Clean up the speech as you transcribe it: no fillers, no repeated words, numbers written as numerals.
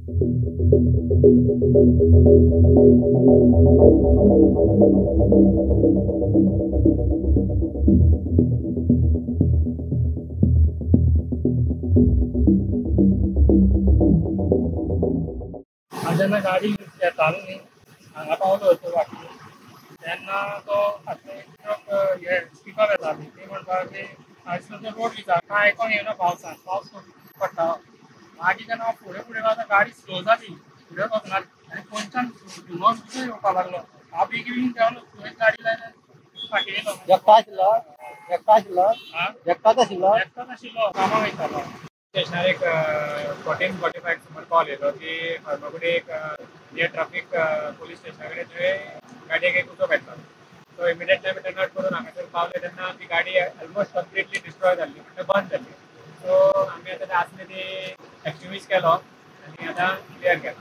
जेन्ना गाडी येतालो न्ही हांगा पावलो वाटेर तेन्ना तो ट्रक हे पिकअप येताली ती म्हणपाक लागली हांगासर रोड दिता कांय आयकोन येना पावसान पावस पडटा. मागीर जेन्ना हांव फुडें फुडें वता गाडी स्लो जाली फुडें वचना आनी खंयच्यान धुंवर कसो येवपाक लागलो. हांव बेगीन बेगीन देंवलो थंयच गाडी लायली फाटीं येयलो. एकटाच आशिल्लो एकटोच आशिल्लो कामाक वयतालो. स्टेशनार एक 14:45 सुमार कॉल येयलो की फार्मागुडी एक नियर ट्राफीक पुलीस स्टेशना कडेन थंय गाडयेक एक उजो पेटलो. सो इमिडिएटली आमी टर्न आउट करून हांगासर पावले तेन्ना ती गाडी ऑलमोस्ट कंप्लिटली डिस्ट्रॉय जाल्ली, म्हणजे बर्न जाल्ली. सो आमी आतां आसले ती एक्सटिंग्विश केलो आनी आतां क्लियर केलो.